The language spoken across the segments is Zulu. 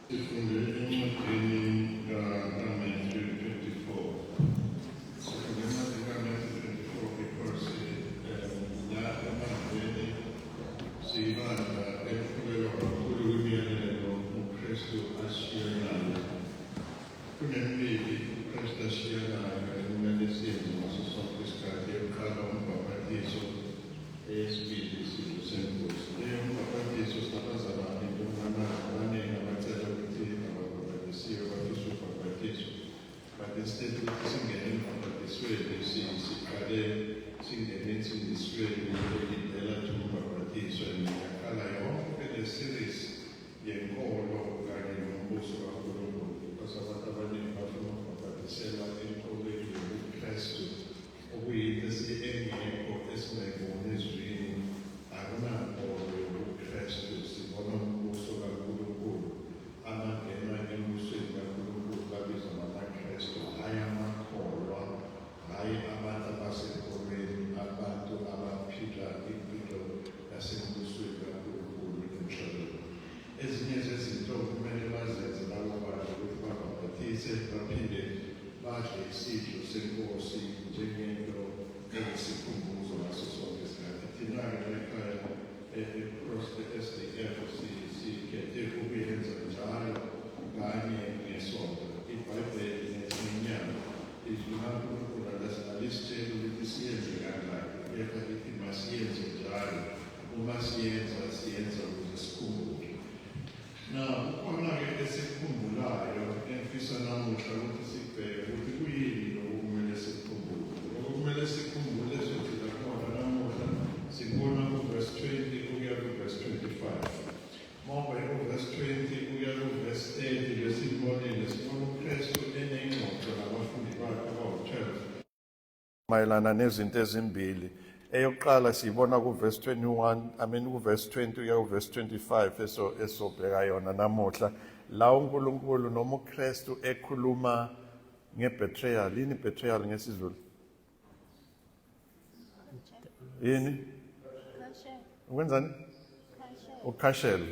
Sifunde encwadini kaMatthew 24. Sifunde encwadini kaMatthew 24 because la ebandleni siyibandla elikholelwa kakhulu kwimiyalelo uKristu ashiye nayo. Kunemibili uKristu ashiye nayo ekumele siyenze ngaso sonke isikhathi. Eyokuqala umbhaphathiso, eyesibili isidlo senkosi. Eyombhaphathiso sinabazalwane njengoba abaningi abacela ukuthi ababhabhatisiwe bafisa ukubhabhatiswa. But instead ukuthi singene embhabhatisweni siqale singene ensindisweni elidela to umbhabhatiso and yaqala yonke le series yenkolo kanye nombuso kaNkulunkulu because abantu abaningi bafuna ukubhabhatiselwa enkolweni yobuKristu okuyinto engekho esingayiboni ezwini. Akunankolo yobuKristu, sibona umbuso kaNkulunkulu. Abangena embusweni kaNkulunkulu babizwa ngamaKristu, hhayi amakholwa, hhayi abantu abasenkolweni, abantu abaphila impilo yasembusweni kaNkulunkulu emhlabeni. Ezinye zezinto kumele bazenze labo bantu ukuthi babhabhatise baphinde badle isidlo senkosi njengento eyisikhumbuzo ngaso sonke isikhathi. Thina-ke la ekhaya e-Cross SDF sikhethe ukuyenza njalo kanye ngesonto. IBhayibheli nenyama izwi likaNkulunkulu alisitsheli ukuthi siyenze kangaki, kepha lithi masiyenze njalo. Uma siyenza, siyenza ukuze sikhumbule. Na kukhona-ke esikukhumbulayo engifisa namuhla ukuthi sikubheke ukuthi kuyini lokhu kumele sikukhumbule. Lokhu kumele sikukhumbule esizogxila khona namuhla sikubona kuverse 20 ukuya kuverse 25. Mawubheka uverse 20 ukuya kuverse 30 besikubonile sibona uKristu enengxoxo nabafundi bakhe abawu-12 mayelana nezinto ezimbili. Eyokuqala siyibona kuverse 21, I mean kuverse 20 uya kuverse 25 eso esobheka yona namuhla. La uNkulunkulu noma uKristu ekhuluma ngebetrayal. Yini betrayal ngesiZulu? Yini? Ukwenzani? Ukukhashela.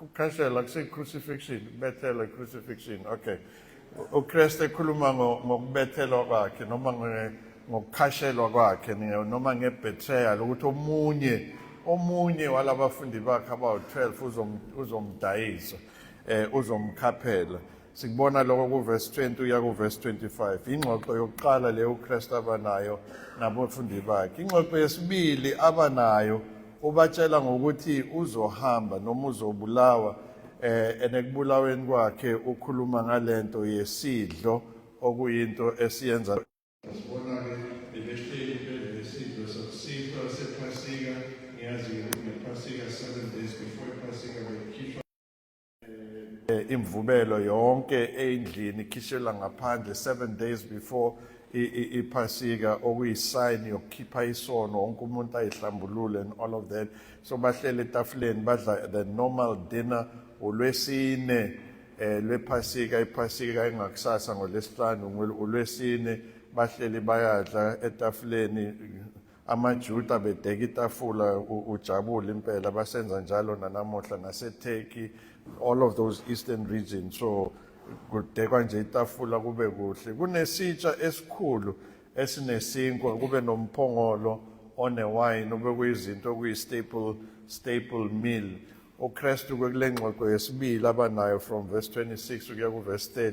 Ukukhashela kusiyi crucifixion, kubethelwa crucifixion. Okay. UKristu ekhuluma ngokubethelwa kwakhe noma ngokukhashelwa kwakhe noma ngebetrayal ukuthi omunye omunye walabafundi bakhe abawu-12 uzomdayisa uzomkhaphela. Sikubona lokho kuverse 20 uya kuverse 25. Ingxoxo yokuqala leyo uKristu abanayo nabafundi bakhe. Ingxoxo yesibili abanayo ubatshela ngokuthi uzohamba noma uzobulawa enekubulaweni kwakhe ukhuluma ngalento yesidlo okuyinto esiyenza. Sibona-ke bebehleli bedla isidlo sakusihlwa sePhasika. Ngiyazi-ke ukuthi ngePhasika, 7 days before iPhasika, bekukhishwa imvubelo yonke endlini ikhishelwa ngaphandle 7 days before iPhasika, okuyisign yokukhipha isono, wonke umuntu ayihlambulule and all of that. So bahlele etafuleni badla the normal dinner uLwesine lwePhasika, iPhasika engakusasa ngoLwesihlanu, uLwesine bahleli bayadla etafuleni. AmaJuda bedeka itafula ujabule impela, basenza njalo nanamuhla naseTurkey, all of those eastern regions. So kudekwa nje itafula kube kuhle, kunesitsha esikhulu esinesinkwa, kube nomphongolo onewine, ube kuyizinto okuyi-staple staple meal. UKristu kule ngxoxo yesibili abanayo from verse 26 ukuya kuverse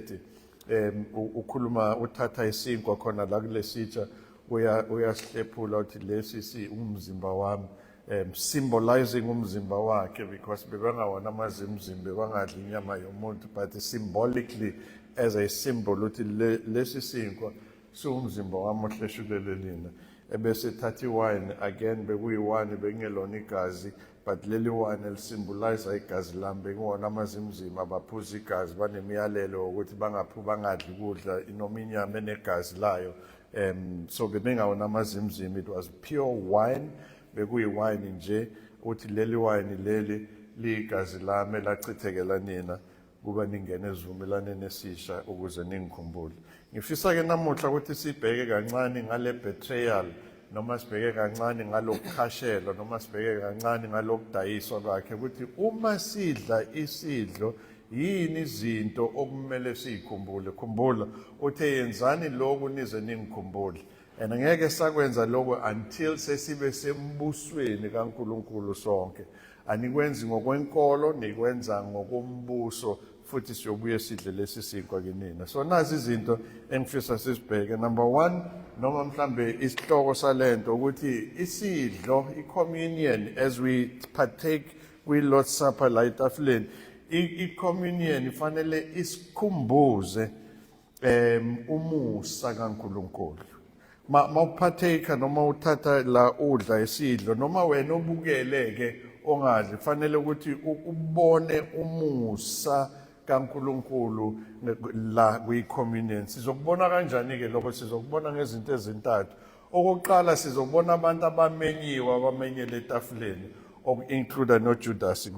30 ukhuluma, uthatha isinkwa khona la kulesitsha, uya uyasihlephula, uthi lesi si umzimba wami, symbolizing umzimba wakhe because bebengawona amazimzimba, bebangadli inyama yomuntu, but symbolically, as a symbol, uthi lesi sinkwa siwumzimba wami ohleshulelwe nina. Ebese ethatha iwine again, bekuyiwine, bekungelona igazi, but leli wine elisymbolize igazi lami. Bekuwona amazimzima, baphuza igazi, banemiyalelo ukuthi bangaphu bangadli ukudla noma inyama enegazi layo. So bebengawona amazimzima, it was pure wine, bekuyiwine nje. Uthi leli wine leli liyigazi lami elachithekela nina kuba ningene esivumelwaneni esisha ukuze ningikhumbule. Ngifisa-ke namuhla ukuthi sibheke kancane ngale betrayal noma sibheke kancane ngalokukhashelwa noma sibheke kancane ngalokudayiswa kwakhe, ukuthi uma sidla isidlo Yini izinto okumele siyikhumbule? Khumbula, uthe yenzani lokhu nize ningikhumbule. And ngeke sakwenza lokho until sesibe sembusweni kaNkulunkulu sonke. Anikwenzi ngokwenkolo, nikwenza ngokombuso futhi siyobuye sidle lesi sinkwa kinina. So nazi izinto engifisa sizibheke. Number 1, noma mhlambe isihloko salento ukuthi isidlo, i-communion, as we partake kwi-Lord's Supper la etafuleni, i-communion ifanele isikhumbuze umusa kaNkulunkulu. Mawuphatheka noma uthatha la udla isidlo noma wena obukele ke ongadli, fanele ukuthi ubone umusa kaNkulunkulu la kwi-communion. Sizokubona kanjani ke lokho? Sizokubona ngezinto ezintathu. Okokuqala, sizobona abantu abamenyiwe abamenyele etafuleni, oku-include noJudas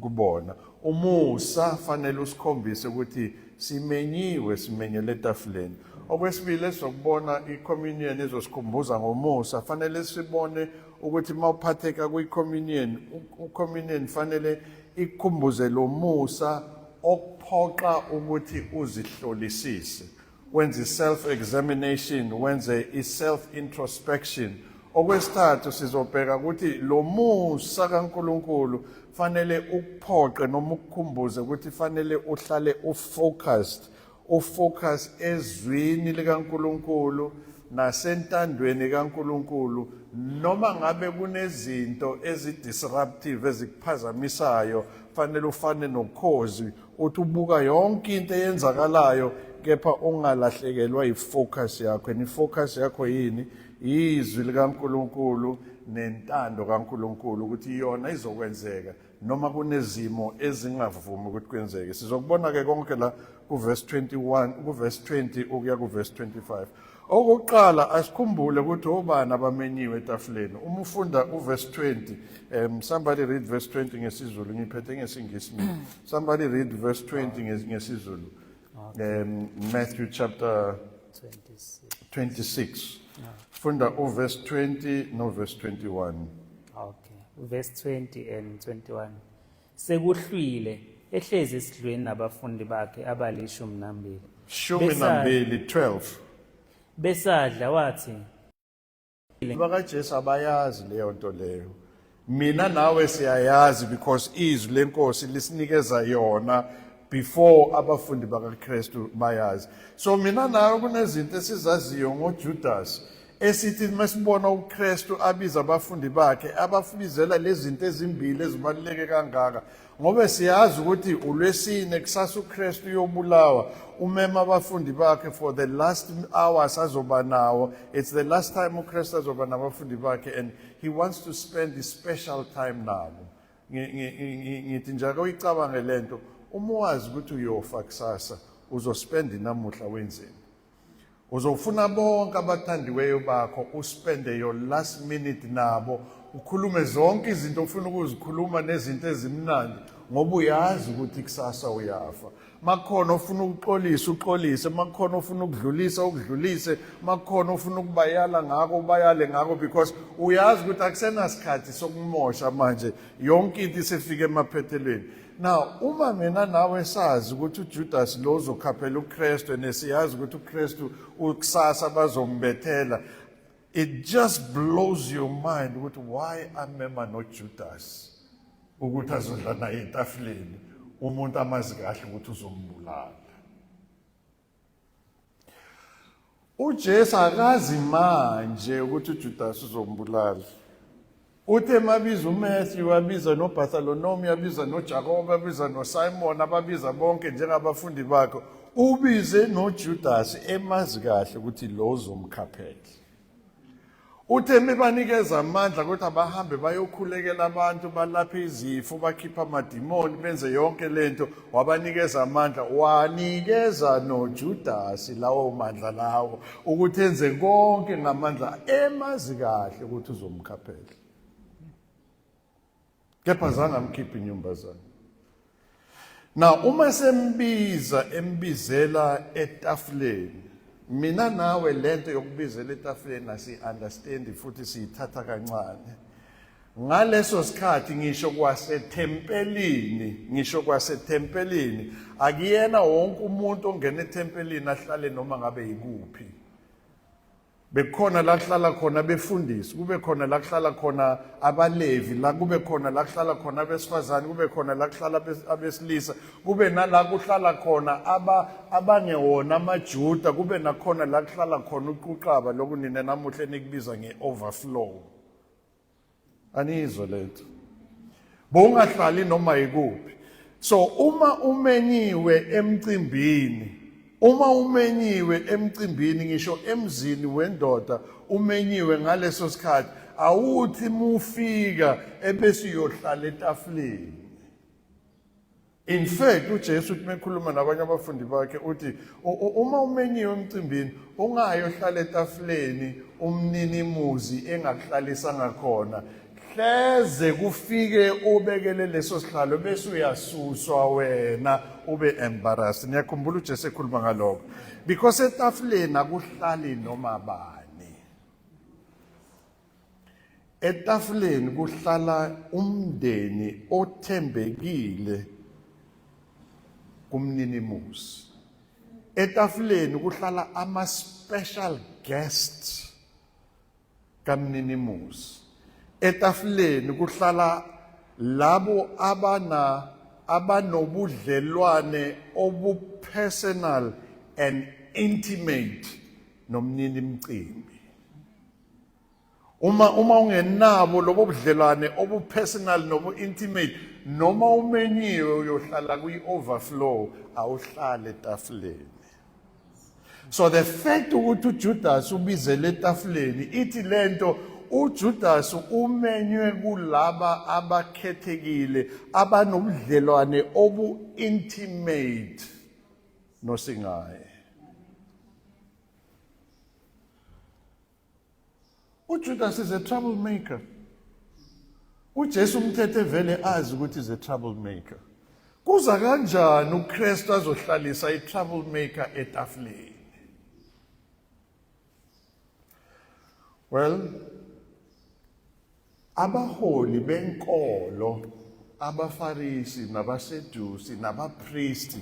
kubona. Umusa fanele usikhombise ukuthi simenyiwe, simenyele etafuleni. Okwesibili, esizokubona i-communion izosikhumbuza ngomusa. Fanele sibone ukuthi uma uphatheka kwi-communion, u-communion fanele ikukhumbuze lo musa okuphoqa ukuthi uzihlolisise, wenze i-self examination, wenze i-self introspection. Okwesithathu, sizobheka ukuthi lo musa kaNkulunkulu fanele ukuphoqe noma ukukhumbuze ukuthi fanele uhlale ufocused, ufocus ezwini likaNkulunkulu nasentandweni kaNkulunkulu, noma ngabe kunezinto ezidisruptive ezikuphazamisayo. Fanele ufane nokhozi, uthi ubuka yonke into eyenzakalayo kepha ungalahlekelwa yifocus yakho. And ifocus yakho yini? Izwi likaNkulunkulu nentando kaNkulunkulu, ukuthi yona izokwenzeka noma kunezimo ezingavumi ukuthi kwenzeke. Sizokubona ke konke la kuverse 21, kuverse 20 ukuya kuverse 25. Okokuqala, asikhumbule ukuthi obani abamenyiwe etafuleni. Uma ufunda uverse 20, somebody read verse 20 ngesiZulu, ngiphethe ngesiNgisi mina. Somebody read verse 20 ngesiZulu. Matthew chapter 26. 26. Funda uverse 20 no verse 21. Okay. Verse 20 and 21. Sekuhlwile, ehlezi esidlweni nabafundi bakhe abali-12. 12, 12. Besadla wathi, BakaJesu abayazi leyo nto leyo. Mina nawe siyayazi because izwi lenkosi lisinikeza yona before abafundi bakaKristu bayazi. So mina nawe kunezinto esizaziyo ngoJudas, esithi masibona uKristu abiza abafundi bakhe, abafubizela lezi zinto ezimbili ezibaluleke kangaka, ngoba siyazi ukuthi ulwesine, kusasa uKristu uyobulawa, umema abafundi bakhe for the last hours azoba nawo. It's the last time uKristu azoba nabafundi bakhe and he wants to spend the special time nabo. Ngithi nje ake uyicabange lento, uma wazi ukuthi uyofa kusasa, uzospend namuhla wenzeni? Uzofuna bonke abathandiweyo bakho, uspende your last minute nabo, ukhulume zonke izinto ofuna ukuzikhuluma nezinto ezimnandi, ngoba uyazi ukuthi kusasa uyafa. Makukhona ofuna ukuxolisa, uxolise. Makukhona ofuna ukudlulisa, ukudlulise. Makukhona ofuna ukubayala ngako, ubayale ngako, because uyazi ukuthi akusenasikhathi sokumosha manje, yonke into isefike emaphethelweni. Now uma mina nawe sazi ukuthi uJudas lo uzokhaphela uKristu, nesiyazi ukuthi uKristu ukusasa bazombethela, it just blows your mind ukuthi why amema noJudas ukuthi azodla naye etafuleni, umuntu amazi kahle ukuthi uzombulala. UJesu akazi manje ukuthi uJudas uzombulala. Uthe mabiza uMatthew, wabiza noBartholomew, wabiza noJakobe, wabiza noSimon, ababiza bonke njengabafundi bakhe, ubize noJudas emazi kahle ukuthi lo uzomkhaphela. Uthe mebanikeza amandla ukuthi abahambe bayokhulekela abantu, balaphe izifo, bakhipha amadimoni, benze yonke lento, wabanikeza amandla, wanikeza noJudas lawo mandla lawo ukuthi enze konke ngamandla, emazi kahle ukuthi uzomkhaphela. Kepha zange amkhiphe inyumbazane. Na uma sembiza, embizela etafuleni, mina nawe lento yokubizela etafuleni asi-understand futhi siyithatha kancane. Ngaleso sikhathi ngisho kwasethempelini, ngisho kwasethempelini, akuyena wonke umuntu ongena ethempelini ahlale noma ngabe yikuphi. Bekukhona la kuhlala khona abefundisi, kube khona la kuhlala khona abaLevi, la kube khona la kuhlala khona abesifazane, kube khona la kuhlala abesilisa, kube nala kuhlala khona aba abangewona amaJuda, kube nakhona la kuhlala khona uquqaba lokhu nina namuhla enikubiza nge-overflow. Aniyizwa lento. Bowungahlali noma yikuphi. So uma umenyiwe emcimbini, uma umenyiwe emcimbini ngisho emzini wendoda umenyiwe ngaleso sikhathi awuthi mufika ebese uyohlala etafuleni. In fact uJesu uthi mekhuluma nabanye abafundi bakhe uthi uma umenyiwe emcimbini ungayi ohlala etafuleni umninimuzi engakuhlalisanga khona hleze kufike ubekele leso sihlalo bese uyasuswa wena ube embarrassed. Niyakhumbula uJesu ekhuluma ngalokho, because etafuleni akuhlali noma bani. Etafuleni kuhlala umndeni othembekile kumninimuzi. Etafuleni kuhlala ama special guests kamninimuzi. Etafuleni kuhlala labo abana abanobudlelwane obu personal and intimate nomnini mcimbi. Uma ungenabo lobo budlelwane obu-personal nobu-intimate, noma umenyiwe uyohlala kwi-overflow, awuhlale etafuleni. So the fact ukuthi uJudas ubizele etafuleni ithi lento uJudas umenywe kulaba abakhethekile abanobudlelwane obu-intimate nosingaye. UJudas is a troublemaker. UJesu umthethe vele azi ukuthi is a troublemaker. Kuza kanjani uKristu azohlalisa i-troublemaker etafuleni? Well, abaholi benkolo, abaFarisi nabaSedusi nabapristi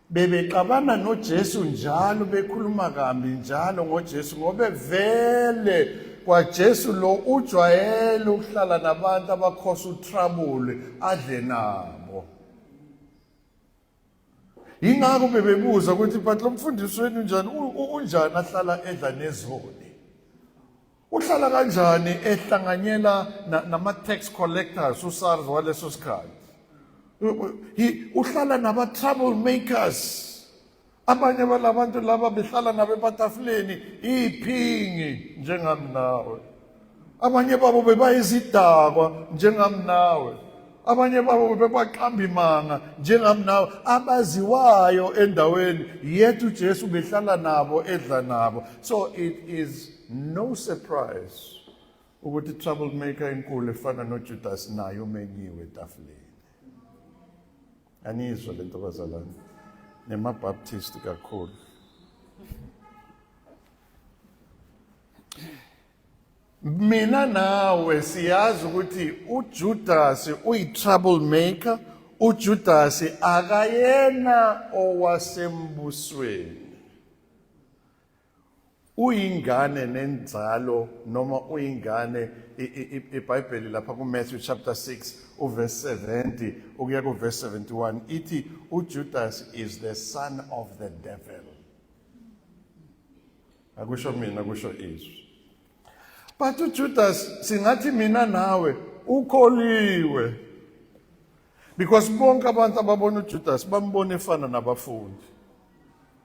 bebexabana noJesu njalo, bekhuluma kambi njalo ngoJesu, ngoba vele kwaJesu lo ujwayele ukuhlala nabantu abakhosa utrouble adle nabo. Yingakho bebebuza ukuthi but lo mfundisi wenu unjani, unjani ahlala edla nezoni, uhlala kanjani ehlanganyela nama-tax collectors, uSARS waleso sikhathi, uhlala naba-trouble makers. Abanye balabantu laba behlala nabo ematafuleni iphingi njengami nawe, abanye babo bebayizidakwa njengami nawe, abanye babo bebaqamba imanga njengami nawe, abaziwayo endaweni yethu. uJesu behlala nabo, edla nabo. So it is no surprise ukuthi troublemaker enkulu efana noJudas naye umenyiwe etafuleni. Anizwa lento bazalwane, nemaBaptist kakhulu. Mina nawe siyazi ukuthi uJudas uyi-troublemaker. uJudas akayena owasembusweni, uyingane nenzalo noma uyingane. IBhayibheli lapha kuMatthew chapter 6 uverse 70 ukuya kuverse 71 ithi uJudas is the son of the devil. Akusho mina, kusho izwi. But uJudas singathi mina nawe ukholiwe, because bonke abantu ababona uJudas bambona efana nabafundi.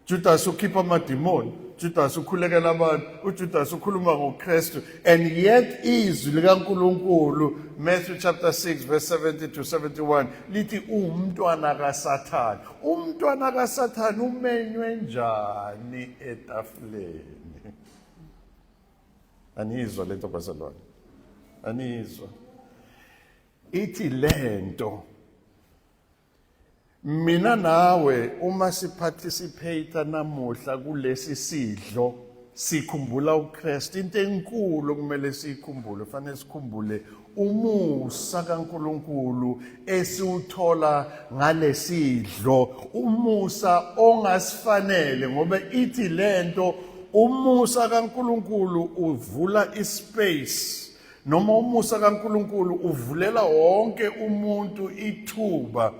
Judas ukhipha amadimoni, Judas ukhulekela abantu, uJudas ukhuluma ngoKristu, and yet izwi likaNkuluNkulu Matthew chapter 6 verse 70 to 71 lithi umntwana kaSathane. Umntwana kaSathane umenywe njani etafuleni? Anizwa lento bazalwane, anizwa? Ithi lento mina nawe uma siparticipate namuhla kulesi sidlo. Sikhumbula uKristu. Into enkulu okumele siyikhumbule, fanele sikhumbule umusa kaNkuluNkulu esiwuthola ngalesidlo, umusa ongasifanele, ngoba ithi lento umusa kaNkuluNkulu uvula ispace, noma umusa kaNkuluNkulu uvulela wonke umuntu ithuba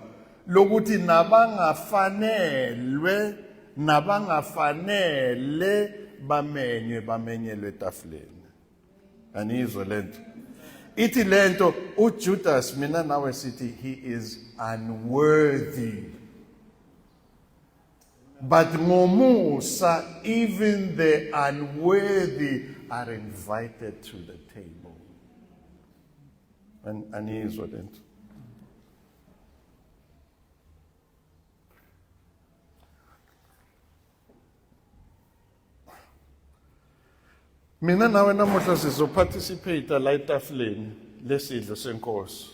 lokuthi nabangafanelwe nabangafanele bamenywe, bamenyelwe etafuleni. Aniyizwe lento? Ithi lento uJudas, mina nawe sithi he is unworthy, but ngomusa even the unworthy are invited to the table. Aniyizwe lento? Mina nawe namuhla sizoparticipate la etafuleni lesidlo senkosi.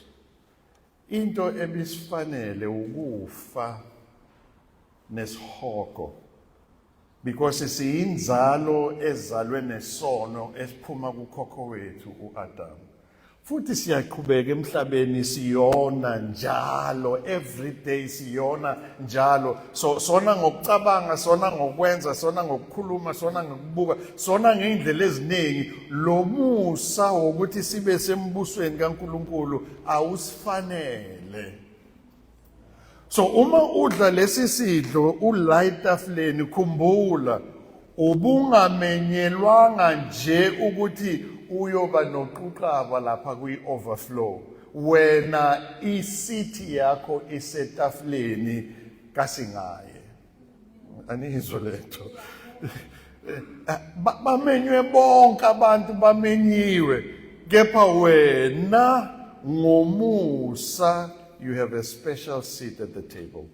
Into ebisifanele ukufa nesihogo, because siyinzalo ezalwe nesono esiphuma kukhokho wethu uAdam. Futhi siyaqhubeka emhlabeni siyona njalo, every day siyona njalo. So sona ngokucabanga, sona ngokwenza, sona ngokukhuluma, sona ngokubuka, sona ngey'ndlela eziningi. Lo musa wokuthi sibe sembusweni kaNkulunkulu awusifanele. So uma udla lesi sidlo ula etafuleni, khumbula ubungamenyelwanga nje ukuthi uyoba noquqaba lapha kwi-overflow. Wena isithi yakho isetafuleni kasingaye. Aniyizwe lento? Bamenywe bonke abantu, bamenyiwe, kepha wena ngomusa you have a special seat at the table,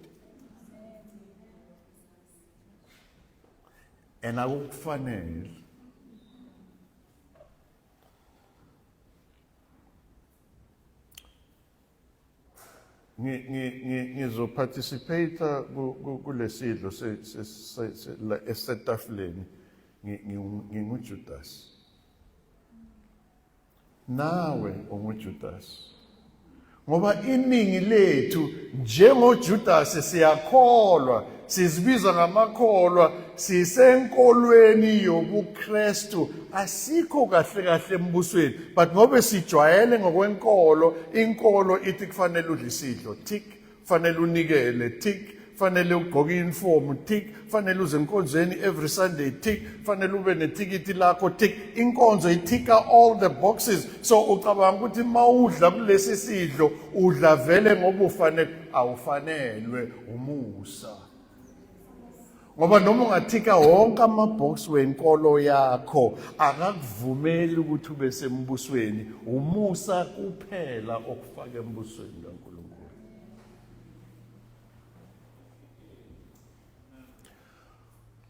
and akukufanele. Ngizoparticipate kulesidlo esetafuleni nginguJudas, nawe unguJudas, ngoba iningi lethu njengoJudas siyakholwa, sizibiza ngamakholwa, sisenkolweni yobuKristu, asikho kahle kahle embusweni, but ngobe sijwayele ngokwenkolo, inkolo ithi kufanele udle isidlo, tick, fanele unikele, tick, fanele ugqoke uniform, tick, fanele uze enkonzweni every Sunday, tick, fanele ube nethikithi lakho, tick. Inkonzo ithika all the boxes. So ucabanga ukuthi mawudla kulesi sidlo udla vele ngoba ufanele. Awufanelwe, umusa. Ngoba noma ungathika wonke amabox wenkolo yakho, akakuvumeli ukuthi ube sembusweni. Umusa kuphela okufaka embusweni kaNkulunkulu.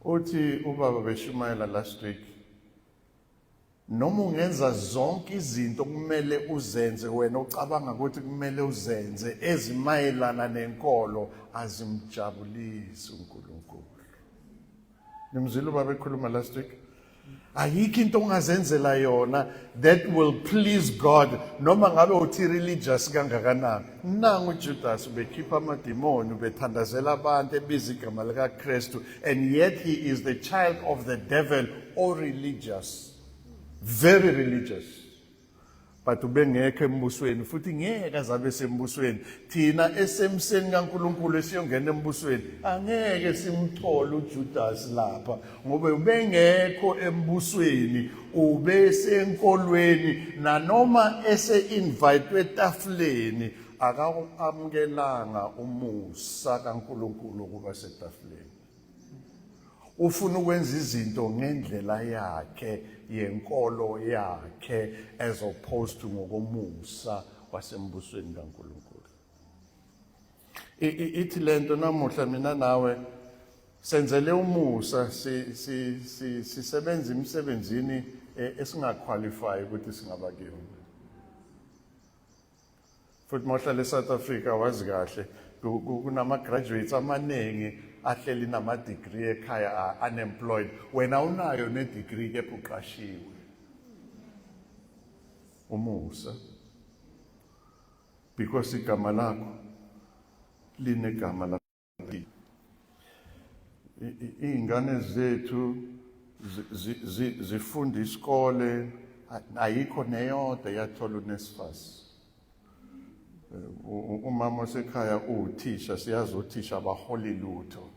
Uthi ubaba beshumayela last week, noma ungenza zonke izinto kumele uzenze wena ocabanga ukuthi kumele uzenze ezimayelana nenkolo, azimjabulisi uNkulunkulu. Nimzwile ubaba ekhuluma last week? Ayikho into ongazenzela yona that will please God, noma ngabe uthi religious kangakanani. Nangu uJudas ubekhipha amadimoni, ubethandazela abantu, ebiza igama likaKristu, and yet he is the child of the devil, or religious, very religious, but ubengekho embusweni, futhi ngeke azabe sembusweni. Thina esemseni kaNkuluNkulu esiyongena embusweni angeke simthole uJudas lapha, ngoba ubengekho embusweni, ubesenkolweni. Nanoma ese-invitwe etafuleni, akawamukelanga umusa kaNkuluNkulu ukuba setafuleni. Ufuna ukwenza izinto ngendlela yakhe yenkolo yakhe, as opposed to ngokomusa wasembusweni kaNkuluNkulu. Ithi lento namuhla mina nawe senzele umusa, sisebenza emsebenzini esingaqualify ukuthi singaba kuyona. Futhi mawuhlala eSouth Africa wazi kahle kunama graduates amaningi ahleli nama degree ekhaya are unemployed. Wena unayo ne degree kepha uqashiwe. Umusa. Because igama lakho linegama la Iy'ngane zethu zifunda isikole, ayikho neyodwa eyathola uNSFAS. Umama osekhaya uwuthisha, siyazi othisha abaholi lutho.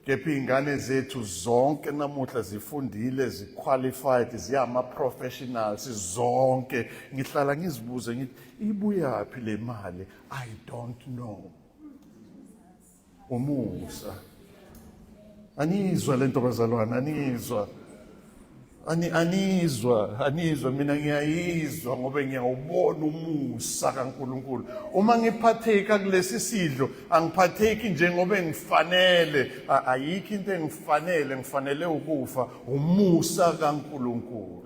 Kepha iy'ngane zethu zonke namuhla zifundile, zi-qualified, ziyama-professionals zonke. Ngihlala ngizibuze ngithi ibuyaphi le mali? I don't know. Umusa. Anizwa lento bazalwane, anizwa. Ani anizwa, anizwa mina ngiyayizwa ngoba ngiyawubona umusa kaNkuluNkulu. Uma ngiphatheka kulesi sidlo, angiphatheki njengoba ngifanele, ayikho into engifanele, ngifanele ukufa, umusa kaNkuluNkulu.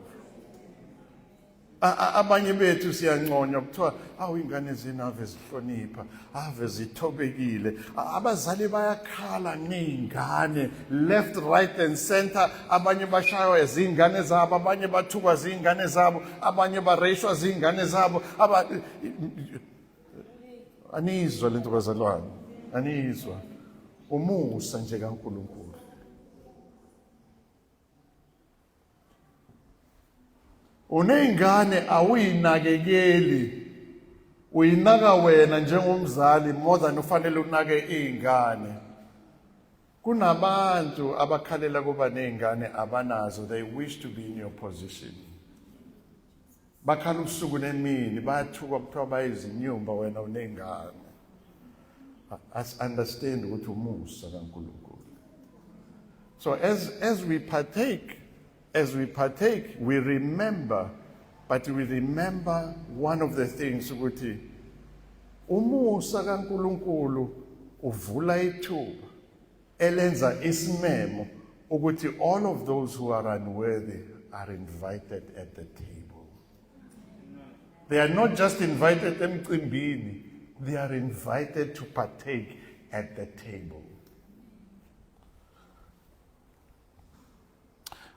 Abanye bethu siyanconywa kuthiwa awu ingane zenu ave zihlonipha, ave zithobekile. Abazali bayakhala ngey'ngane left, right and center. Abanye bashaywa zingane zabo, abanye bathukwa zingane zabo, abanye bareyishwa zingane zabo. Anizwa lento bazalwane, anizwa umusa nje kaNkulunkulu. Uney'ngane awuyinakekeli, uyinaka wena njengomzali more than ufanele unake iy'ngane. Kunabantu abakhalela kuba ney'ngane abanazo, they wish to be in your position. Bakhala ubusuku nemini, bayathukwa kuthiwa bayizinyumba, wena uney'ngane. As understand ukuthi umusa kaNkulunkulu. So as we partake, we remember, but we remember one of the things ukuthi umusa kaNkulunkulu uvula ithuba elenza isimemo ukuthi all of those who are unworthy are invited at the table. They are not just invited emcimbini, they are invited to partake at the table.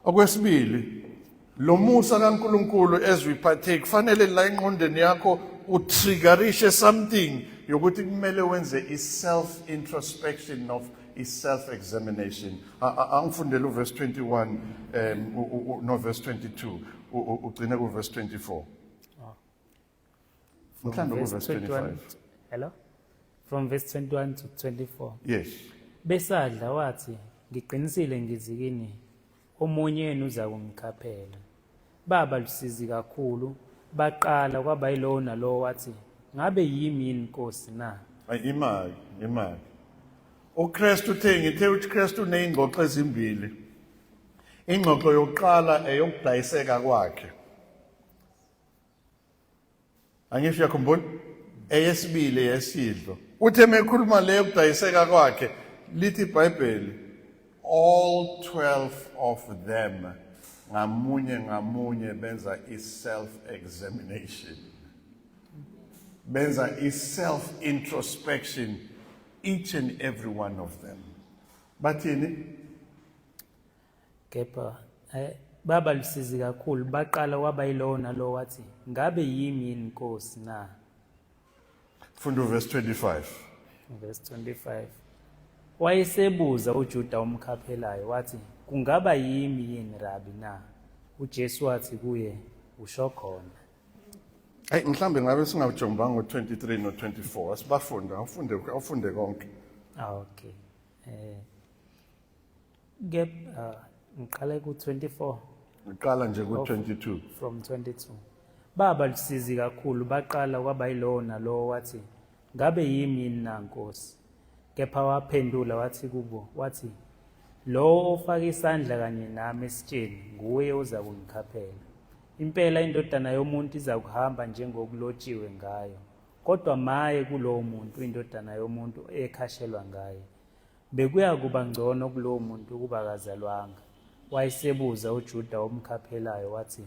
Okwesibili, lo musa kaNkulunkulu as we partake kufanele la engqondweni yakho utriggerishe something yokuthi kumele wenze i-self introspection of i-self examination. Angifundele uverse 21 no verse 22 ugcine ku verse 24. Mhlawumbe ku verse 25. Hello? From verse 21 to 24. Yes. Besadla wathi, ngiqinisile ngithi kini, omunye wenu uza kungikhaphela. Baba lusizi kakhulu, baqala kwaba yilowo nalowo wathi, ngabe yimi yini Nkosi na? Ay, imali, imali. UKristu uthe, ngithe uKristu uneyingxoxo ezimbili. Ingxoxo yokuqala eyokudayiseka kwakhe. Angisho uyakhumbula? Eyesibili yesidlo. Uthe mekhuluma leyo kudayiseka kwakhe lithi iBhayibheli all 12 of them ngamunye ngamunye benza i-self examination. Benza i-self introspection each and every one of them. Bathini? Kepha baba lusizi kakhulu, baqala kwaba yilowo nalowo wathi, ngabe yimi yini Nkosi na? Funda uverse 25. Verse 25. Wayesebuza uJuda umkhaphelayo wathi, kungaba yimi yini Rabi na? uJesu wathi kuye, usho khona. Hey, mhlambe ngabe singajombanga ngo-23 no-24, asibafunde, awufunde, awufunde konke. Ah, okay. Kepha ngiqale ku-24. Ngiqala nje ku-22. From 22. Baba lusizi kakhulu, baqala kwaba yilowo nalowo wathi, ngabe yimi yini na Nkosi? Kepha waphendula wathi kubo, wathi, lowo ofaka isandla kanye nami esitsheni nguye oza kungikhaphela. Impela indodana yomuntu iza kuhamba njengokulotshiwe ngayo. Kodwa maye kulowo muntu indodana yomuntu ekhashelwa ngaye. Bekuyakuba ngcono kulowo muntu ukuba akazalwanga. Wayesebuza uJuda omkhaphelayo wathi,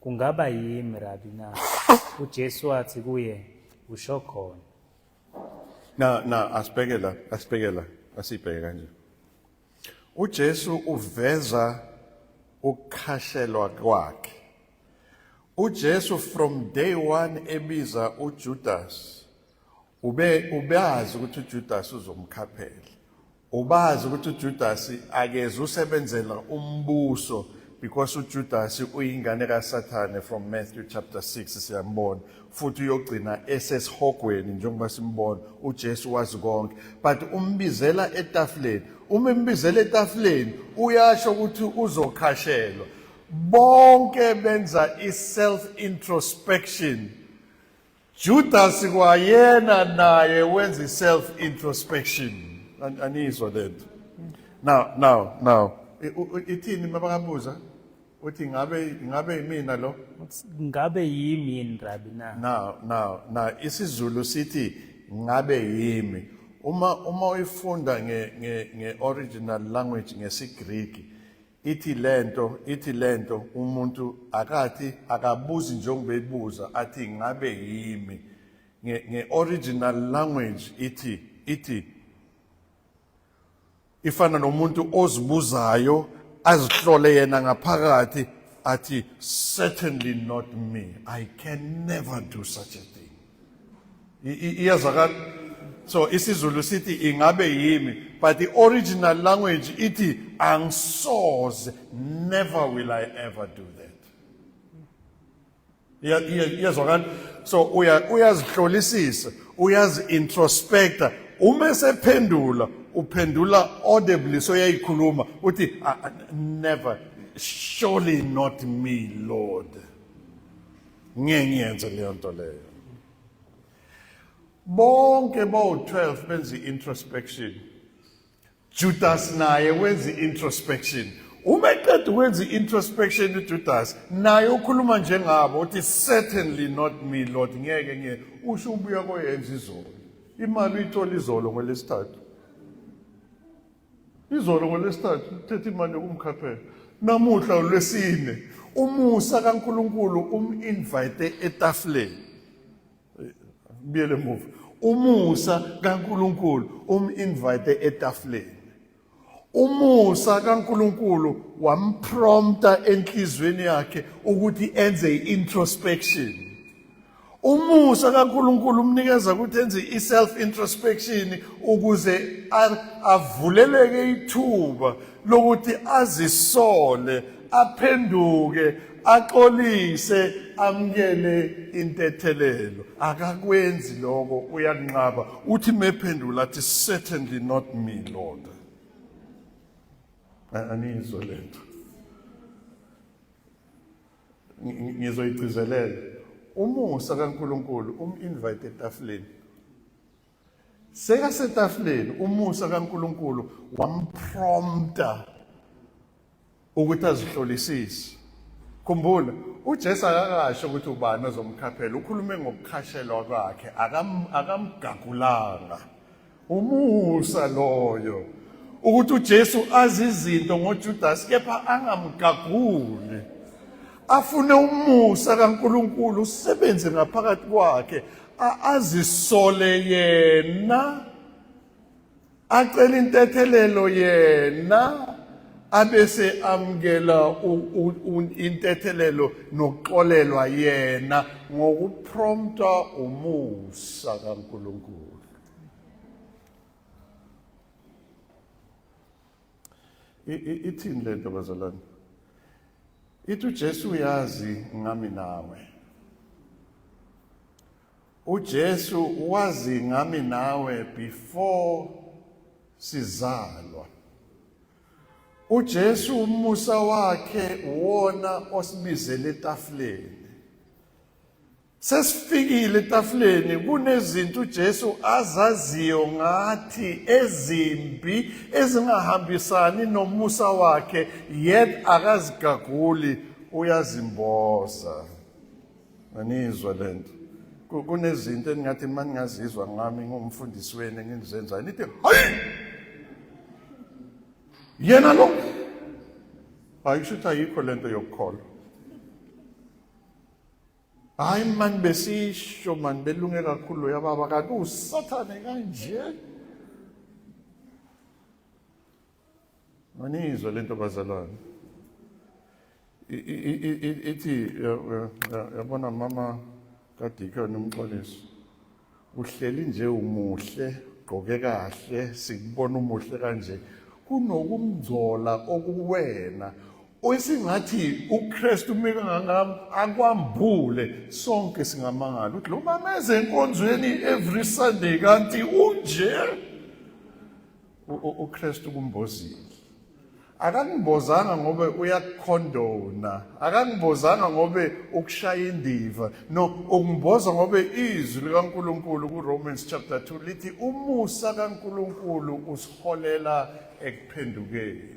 Kungaba yimi, Rabi, na? UJesu wathi kuye, Usho khona. Na, na, asibheke la, asibheke la. Asibheke kanje. uJesu uveza ukukhashelwa kwakhe. uJesu from day one ebiza uJudas ube ubazi ukuthi uJudas uzomkhaphela. Ubazi ukuthi uJudas akeze usebenzela umbuso because uJudas uyingane kaSathane from Matthew chapter 6 siyambona futhi uyogcina esesihogweni njengoba simbona uJesu wazi konke but umbizela etafuleni uma embizela etafuleni uyasho ukuthi uzokhashelwa bonke benza i-self introspection Judas kwayena naye wenza i-self introspection anizwa lento now now now ithini mabakabuza uthi ngabe ngabe imina lo Ngabe yimi yini Rabi na? Now now now isiZulu sithi ngabe yimi uma uyifunda nge nge nge original language ngesiGreek ithi lento ithi lento umuntu akathi akabuzi njengoba ebuza athi ngabe yimi nge nge original language ithi ithi ifana nomuntu ozibuzayo azihlole yena ngaphakathi athi certainly not me i can never do such a thing iyazwakala so isiZulu sithi ingabe yimi but the original language ithi angisoze never will i ever do that Iyazwakala so uyazihlolisisa uyazi-introspecta uma esephendula uphendula audibly so uyayikhuluma uthi ah, ah, never surely not me lord ngeke ngiyenze leyo nto leyo bonke bowu-12 benza i-introspection Judas naye wenza i-introspection uma eqeda ukwenza i-introspection uJudas naye ukhuluma njengabo uthi certainly not me Lord ngeke ngiye usho ubuya koyenza izolo imali uyithola izolo ngolesithathu izolo ngolesithathu uthethe imali yokumkhaphela namuhla ulwesine umusa kaNkuluNkulu um-invite etafuleni buyele emuva umusa kaNkuluNkulu um-invite etafuleni umusa kaNkuluNkulu wamprompta enhlizweni yakhe ukuthi enze i-introspection umusa kaNkuluNkulu umnikeza ukuthi enze i-self introspection ukuze avuleleke ithuba lokuthi azisole aphenduke axolise amukele intethelelo akakwenzi lokho uyanqaba uthi mephendula athi certainly not me lord anizwe lento ngizoyigcizelela umusa kaNkuluNkulu um-invite etafuleni Sekasetafuleni umusa kaNkuluNkulu wamprompta ukuthi azihlolisise. Khumbula, uJesu akakasho ukuthi ubani ozomkhaphela, ukhulume ngokukhashelwa kwakhe, akamgagulanga. Umusa loyo ukuthi uJesu azi izinto ngoJudas kepha angamgaguli. Afune umusa kaNkuluNkulu usebenze ngaphakathi kwakhe azisole yena acela intethelelo yena abese amukela intethelelo nokuxolelwa yena ngokupromptwa umusa kaNkuluNkulu ithini lento bazalwane ithi uJesu uyazi ngami nawe uJesu wazi ngami nawe before sizalwa uJesu umusa wakhe wona osibizele etafuleni Sesifikile etafuleni kunezinto uJesu azaziyo ngathi ezimbi ezingahambisani nomusa wakhe yet akazigaguli uyazimboza. Anizwa lento. Kunezinto engingathi uma ningazizwa ngami ngumfundisi wenu enginizenzayo nithi hayi yena lo hayi kusho ukuthi ayikho lento yokukholwa. Hayi mani besisho mani belunge kakhulu loya baba kanti usathane kanje. Manizwa lento bazalwane. Ithi yabona mama kaDeacon uMxolisi uhleli nje umuhle gqoke kahle sikubona umuhle kanje kunokumngcola okuwena osingathi uKristu meka akwambule sonke singamangala ukuthi lo mama eze enkonzweni every Sunday kanti unje. uKristu kumbozile. Akangibozanga ngoba uyakukhondona, akangibozanga ngoba ukushaya indiva. No, ukumboza ngoba izwi likaNkuluNkulu kuRomans chapter 2 lithi umusa kaNkuluNkulu usiholela ekuphendukeni.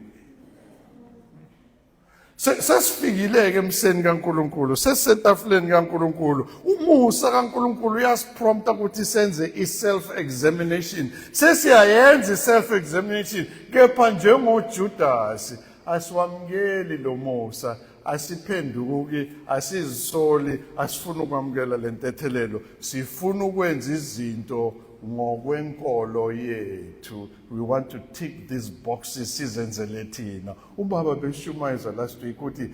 Sesifikile-ke emseni kaNkulunkulu, sesisetafuleni kaNkulunkulu. Umusa kaNkulunkulu uyasiprompta ukuthi senze i-self examination. Sesiyayenza i-self examination, kepha njengoJudasi asiwamukeli lo musa, asiphenduki, asizisoli, asifuni ukwamukela le ntethelelo. Sifuna ukwenza izinto ngokwenkolo yethu. We want to tick these boxes sizenzele thina. Ubaba beshumayeza last week ukuthi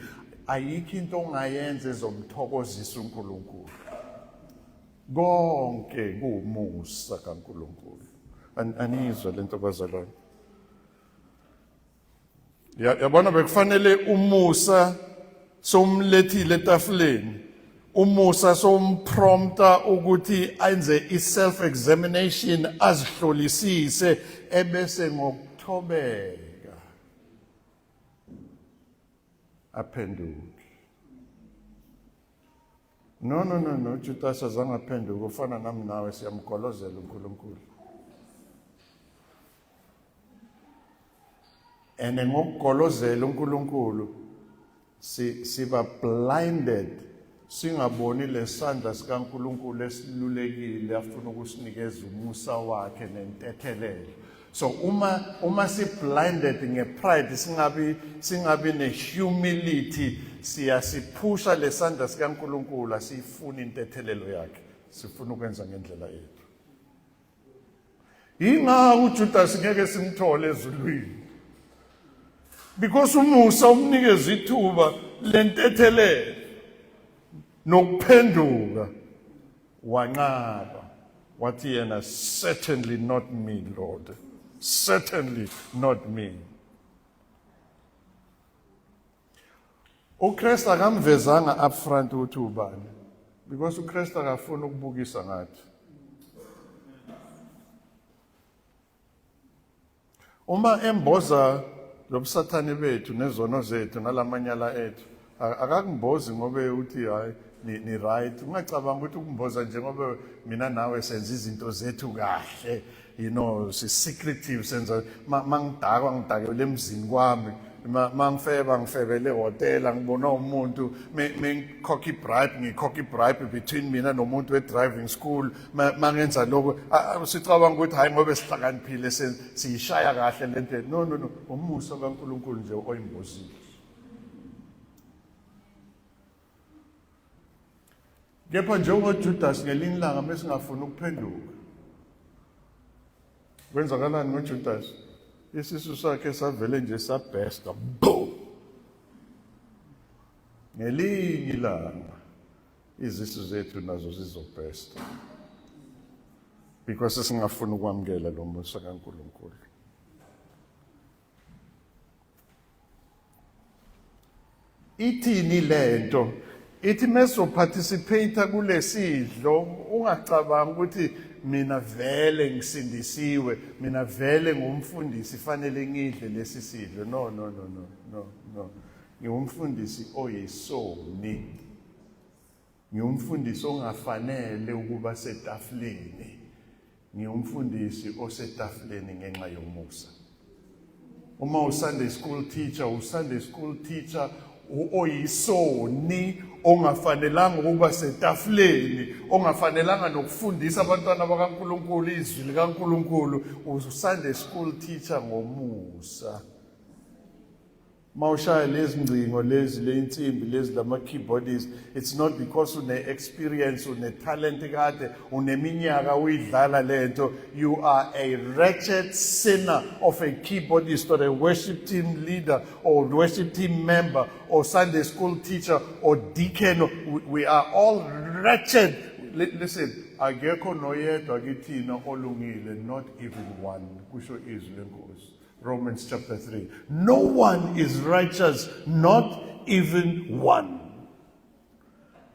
ayikho into ongayenza ezomthokozisa uNkulunkulu. Konke kuwumusa kaNkulunkulu. Aniyizwa lento bazalwane. Yabona bekufanele umusa somlethile etafuleni. Umusa somprompta ukuthi enze i-self examination azihlolisise ebese ngokuthobeka aphenduke. No, no, no, no, Judas azange aphenduke, ufana nami nawe, siyamgolozela uNkulunkulu. And ngokugolozela uNkulunkulu siba blinded, singaboni lesandla sikaNkulunkulu esilulekile afuna ukusinikeza umusa wakhe nentethelelo. So uma si blinded ngepride, singabi nehumility, siyasiphusha lesandla sikaNkulunkulu, asiyifuni intethelelo yakhe, sifuna ukwenza ngendlela yethu. Yingakho uJudas ngeke simthole ezulwini, because umusa umnikeza ithuba lentethelelo nokuphenduka. Wanqaba, wathi yena, certainly not me, Lord, certainly not me. UKristu akamvezanga upfront ukuthi ubani, because uKristu akafuni ukubukisa ngathi. Uma emboza lobusathane bethu nezono zethu nalamanyala ethu, akakumbozi ngoba uthi hayi ni right. Ungacabanga ukuthi ukumboza njengoba mina nawe senza izinto zethu kahle, si secretive, senza mangidakwa ngidakele emzini kwami, mangifeba ngifebele ehhotela, ngibona umuntu mengikhokha i-bribe, ngikhokha i-bribe between mina nomuntu we-driving school, mangenza lokho sicabanga ukuthi hayi ngoba sihlakaniphile siyishaya kahle lento. No, no, no, umusa kaNkulunkulu nje oyimbozile. Kepha njengoJudas ngelinye ilanga mesingafuni ukuphenduka, kwenzakalani ngoJudas? Isisu sakhe savele nje sabhesta, boom. Ngelinye ilanga izisu zethu nazo zizobhesta, because singafuni ukwamukela lo musa kaNkulunkulu. Ithini lento? Ithi meso participate kulesidlo ungacabangi ukuthi mina vele ngisindisiwe, mina vele ngumfundisi fanele ngidle lesi sidlo. No, no, no, no, no, no. Ngiwumfundisi oyisoni. Ngiwumfundisi ongafanele ukuba setafuleni. Ngiwumfundisi osetafuleni ngenxa yomusa. Uma uSunday school teacher, uSunday school teacher oyisoni ongafanelanga ukuba setafuleni, ongafanelanga nokufundisa abantwana bakaNkulunkulu izwi likaNkulunkulu, uSunday school teacher ngomusa. Mawushaya lezi ngcingo lezi leyinsimbi lezi lama keyboardists, it's not because une experience, une talent kade uneminyaka uyidlala lento. You are a wretched sinner of a keyboardist or a worship team leader or worship team member or Sunday school teacher or deacon. We are all wretched. Listen, akekho noyedwa kithina olungile, not even one, kusho izwi lenkosi. Romans chapter 3. No one is righteous, not even one.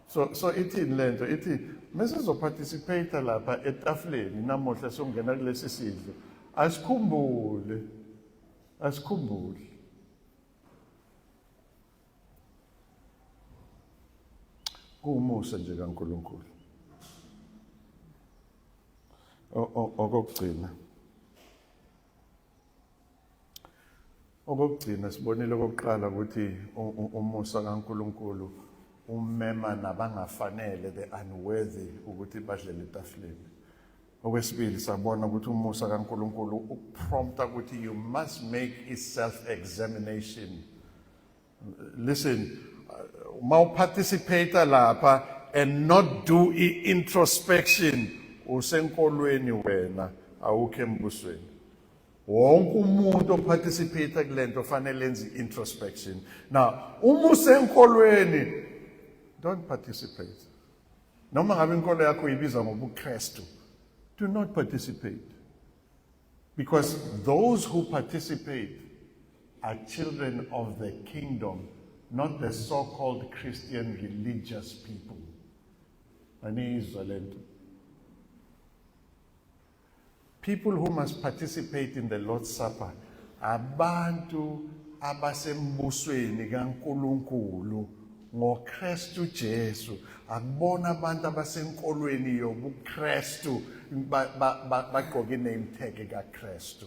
So ithini lento? Ithi mesizoparticipate lapha etafuleni namuhla, songena kulesi sidlo. Asikhumbule. Asikhumbule. Kuwumusa nje kaNkulunkulu. Okokugcina. Okokugcina, sibonile okokuqala ukuthi umusa kaNkulunkulu umema nabangafanele, the unworthy, ukuthi badlele etafuleni. Okwesibili, sabona ukuthi umusa kaNkulunkulu ukuprompta ukuthi you must make a self examination. Listen, uma uparticipate lapha and not do i-introspection, usenkolweni wena, awukho embusweni. Wonke umuntu oparticipate kulento fanele enze i-introspection. Now, uma usenkolweni, don't participate. Noma ngabe inkolo yakho uyibiza ngobuKristu, do not participate. Because those who participate are children of the kingdom, not the so-called Christian religious people. Aniyizwa lento. People who must participate in the Lord's Supper, abantu abasembusweni kaNkulunkulu ngoKristu Jesu, akubona abantu abasenkolweni yobuKristu bagqoke name tag kaKristu.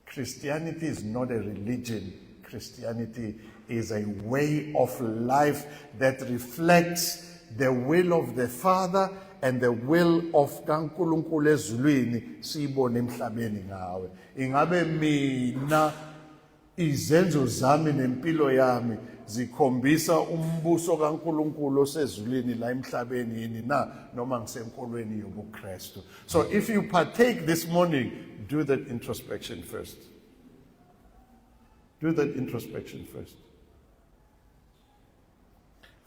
Christianity is not a religion. Christianity is a way of life that reflects the will of the Father and the will of kaNkulunkulu ezulwini, siyibone emhlabeni ngawe. Ingabe mina izenzo zami nempilo yami zikhombisa umbuso kaNkulunkulu osezulwini la emhlabeni yini na, noma ngisenkolweni yobuKristu? So if you partake this morning, do that introspection first. Do that introspection first.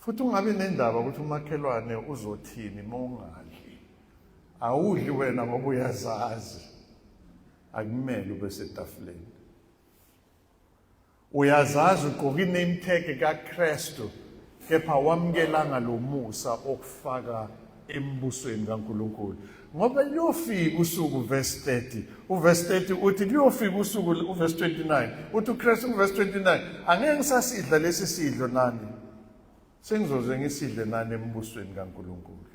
Futhi ungabi nendaba ukuthi umakhelwane uzothini mawungadli. Awudli wena ngoba uyazazi. Akumele ube setafuleni. Uyazazi ugqoka i-name tag kaKristu, kepha wamukelanga lo musa okufaka embusweni kaNkulunkulu. Ngoba liyofika usuku, verse 30, uverse 30 uthi liyofika usuku, uverse 29 uthi uKristu, uverse 29, angeke ngisasidla lesi sidlo nani, sengizoze ngisidle nani embusweni kaNkulunkulu.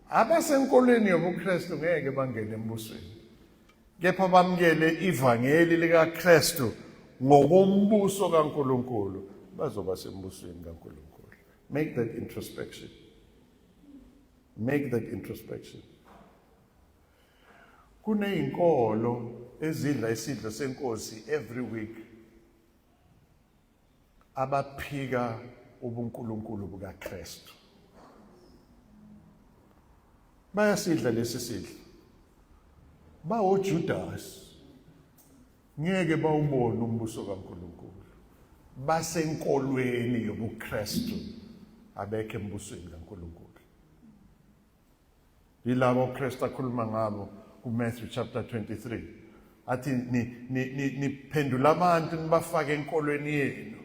Abasenkolweni yobuKristu ngeke bangene embusweni, kepha bamukele ivangeli likaKristu ngokombuso kaNkulunkulu bazoba sembusweni kaNkulunkulu. Make that introspection. Make that introspection. Kunezinkolo ezidla isidlo senkosi every week abaphika ubuNkulunkulu bukaKristu. Bayasidla lesi sidlo, bawoJudas, ngeke bawubone umbuso kaNkulunkulu. Basenkolweni yobuKristu, abekho embusweni kaNkulunkulu. Yilabo uKristu akhuluma ngabo kuMatthew chapter 23, athi niphendula abantu nibafake enkolweni yenu,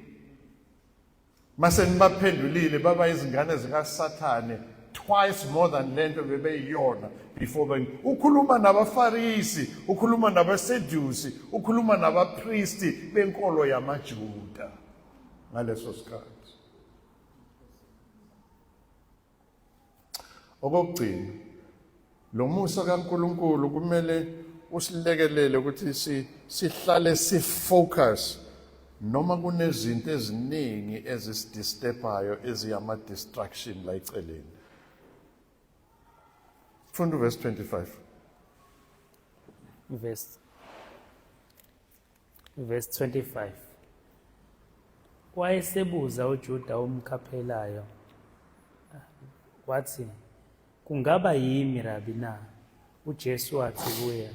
mase nibaphendulile baba izingane zikaSathane twice more than lento bebeyiyona before. Ben ukhuluma nabaFarisi, ukhuluma nabaSedusi, ukhuluma nabapristi benkolo yamaJuda ngaleso sikhathi. Okokugcina, lo musa kaNkulunkulu kumele usilekelele ukuthi sihlale sifocus noma kunezinto eziningi ezisidisturbayo, eziyama distraction la eceleni. Funda uverse 25. Verse 25. Wayesebuza uJuda omkhaphelayo wathi, Kungaba yimi, Rabi, na? UJesu wathi kuye,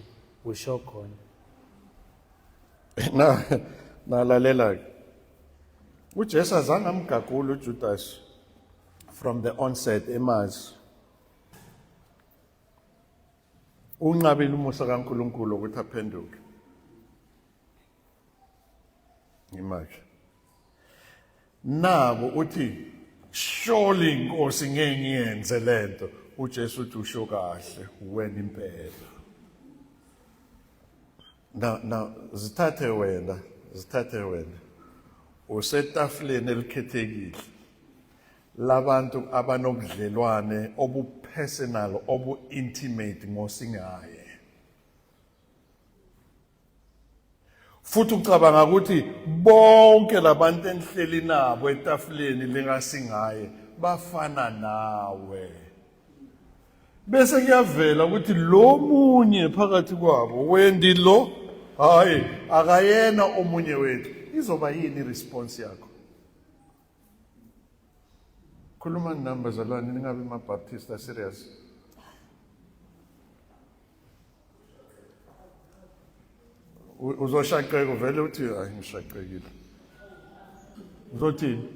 Usho khona. Na nalalela ke. UJesu azange amgagule uJudas from the onset emazi. Unqabile umusa kaNkuluNkulu ukuthi aphenduke. Ngimanje. Nako uthi surely inkosi ngeke ngiyenze lento. uJesu uthi usho kahle wena impela. Na na zithathe wena, zithathe wena. Usetafuleni elikhethekile. Labantu abanobudlelwane obupersonal obu-intimate ngosingaye. Futhi ucabanga ukuthi bonke labantu enihleli nabo etafuleni lingasingaye bafana nawe. Bese kuyavela ukuthi lo munye phakathi kwabo Wendy lo hayi akayena omunye wethu. Izoba yini response yakho? Khulumani nami bazalwane ningabe ma-Baptist serious. Uzoshaqeka uvele uthi hayi ngishaqekile. Uzothini?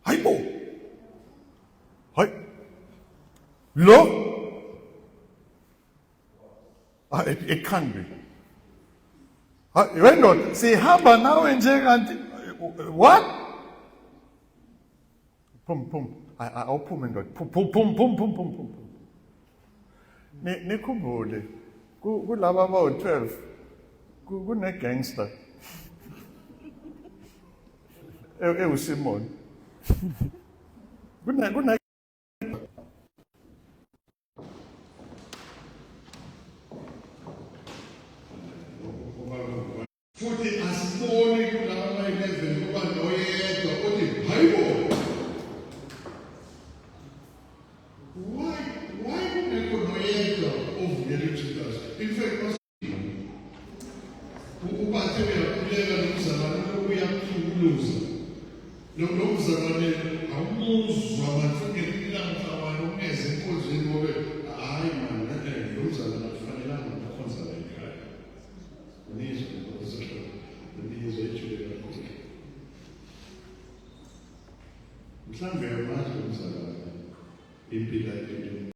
Hayibo. Hayi. Lo Ah, it can't be. Hayi wendoda sihamba nawe nje kanti what? Phum phum. Awuphume ndoda. Phum phum phum phum phum phum phum. Nikhumbule kulaba abawu-12 kune gangster ewuSimon. Kune kune Futhi asiboni kulaba abayi-11 kuba noyedwa othi hayibo why kungekho noyedwa ovukela uJudas. In fact ubathe uyakhuleka lo mzalwane uyamhlukuluza lo mzalwane awumuzwa manje ngelinye ilanga mhlawumbe ungeze enkonzweni ngobe hayi mani lo mzalwane akufanelanga ukukhonza la ekhaya. Nizwe nizwe ijule kakhulu. Mhlawumbe uyamazi lo mzalwane impilo ayiphile.